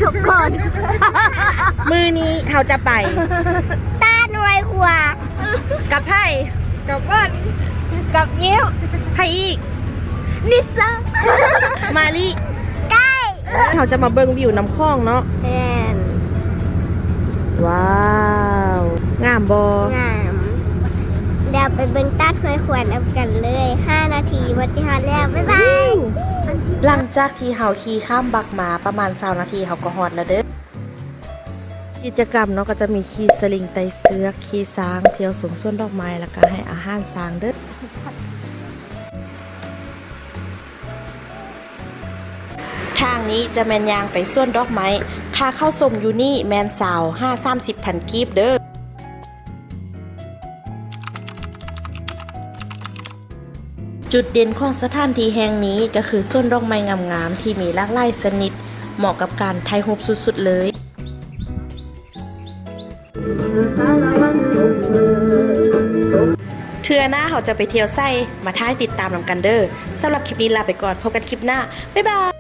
ທຸກຄົນ ມື້ນີ້ເຮົາຈະໄປ ຕາດຫ້ວຍຂວາງ ກັບໃຜ? ກັບເພິ່ນ ກັບຍິ້ວ ໃຜອີກ? ນິສາ ມາລິ ໄກ່ ເຮົາຈະມາເບິ່ງວິວນ້ຳຂອງເນາະ. ແມ່ນ. ວ້າວ ງາມບໍ່? ງາມ. ດຽວໄປເບິ່ງຕາດຫ້ວຍຂວາງນຳກັນເລີຍ. ຫ້ານາທີ ວ່າຊິຮອດແລ້ວ. ບາຍບາຍ. ຫຼັງຈາກທີ່ເຮົາຂີ່ຂ້າມບັກມາປະມານຊາວນາທີ ເຮົາກໍຮອດແລ້ວເດີ້. ກິດຈະກຳເນາະ ກໍຈະມີຂີ່ສະລິງໄຕ່ເຊືອກ, ຂີ່ຊ້າງ, ທ່ຽວຊົມສວນດອກໄມ້ ແລ້ວກໍໃຫ້ອາຫານຊ້າງເດີ້. ທາງນີ້ຈະແມ່ນຍ່າງໄປສວນດອກໄມ້. ຄ່າເຂົ້າຊົມຢູ່ນີ້ແມ່ນຊາວຫາສາມສິບພັນກີບເດີ້. ຈຸດເດັ່ນຂອງສະຖານທີ່ແຫ່ງນີ້ກໍຄືສວນດອກໄມ້ງາມໆ ທີ່ມີຫຼາກຫຼາຍຊະນິດ ເໝາະກັບການຖ່າຍຮູບສຸດໆເລີຍ. ເທື່ອໜ້າເຮົາຈະໄປທ່ຽວໃສ ມາຖ້າຕິດຕາມນຳກັນເດີ້. ສຳລັບຄລິບນີ້ລາໄປກ່ອນ, ພົບກັນຄລິບໜ້າ. ບາຍບາຍ.